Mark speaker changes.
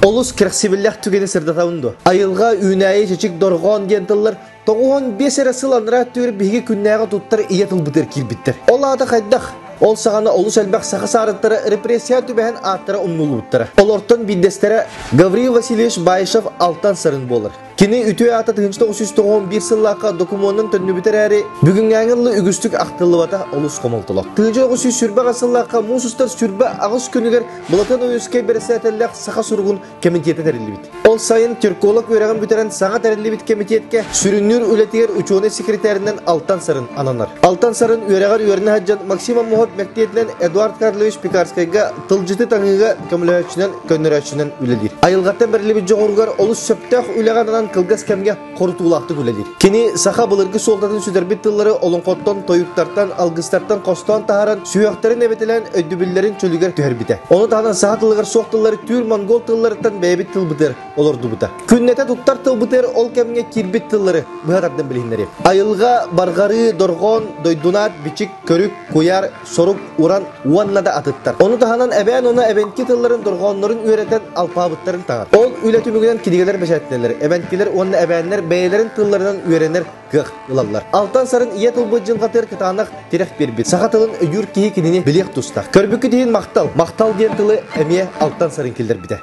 Speaker 1: Олус кэрэхсэбиллээх түгэни сырдатабын дуо? Айылҕа, үүнээйи, чэчик, дорҕоон диэн тыллар 95 эрэ сыл анараа өттүгэр биһиги күннээҕи туттар ийэ тылбытыгар киирбиттэр. Ол аата хайдах? Ол саҕана олус элбэх саха саарыттара репрессия түбэһэн ааттара умнуллубуттара. Олортон биирдэстэрэ Гаврил Васильевич Баишев Алтан Сарын буолар. Кини үтүө аата 1991 сыллаахха докумуонун төннүбүт эрээри, бүгүҥҥээҥи ыллы үгүстүк ахтыллыбата олус хомолтолоох. 1928 сыллаахха муус устар 28 күнүгэр Былатыан Ойуунускай бэрэссэдээтэллээх саха суругун кэмитиэтэ тэриллибит. Ол сайын тюрколог үөрэҕин бүтэрэн саҥа тэриллибит кэмитиэткэ сүрүннүүр үлэтигэр учуонай секретарынан Алтан Сарын ананар. Алтан Сарын үөрэҕэр үөрэнэ сылдьан Максим Аммосов мэктиэтинэн Эдуард Карлович Пекарскайга тылдьыты таҥыыга көмөлөһөөччүнэн, көннөрөөччүнэн үлэлиир. Айылҕаттан бэриллибит дьоҕуругар олус сөптөөх үлэҕэ ананан кылгас кэмҥэ хорутуулаахтык үлэлиир. Кини саха былыргы суолтатын сүтэрбит тыллары олоҥхоттон, тойуктартан, алгыстартан хостоон таһааран, сүһүөхтэрин эбэтэлээн өйдөбүллэрин чөлүгэр түһэрбитэ. Ону таһынан саха тылыгар суох тыллары түүр-монгол тылларыттан бэйэбит тылбытыгар олордубута. Күннэтэ туттар тылбытыгар ол кэмҥэ киирбит тыллары быһа тардан билиһиннэриэм. Айылҕа, барҕарыы, дорҕоон, дойдунаат, бичик, көрүк, куйаар, сорук, уран уонна да атыттар. Ону таһынан эбээн уонна эбэҥки тылларын дорҕооннорун үөрэтэн алпаабыттарын таҥар. Ол үлэ түмүгүнэн кинигэлэр бэчээттэнэллэр. Эбэҥкилэр уонна эбээннэр бэйэлэрин тылларынан үөрэнэр кыах ылаллар. Алтан Сарын ийэ тылбыт дьылҕатыгар кытаанах тирэх биэрбит. Саха тылын өйүүр киһи кинини билиэх тустаах. Көрбүккүт иһин махтал. Махтал диэн тылы эмиэ Алтан Сарын киллэрбитэ.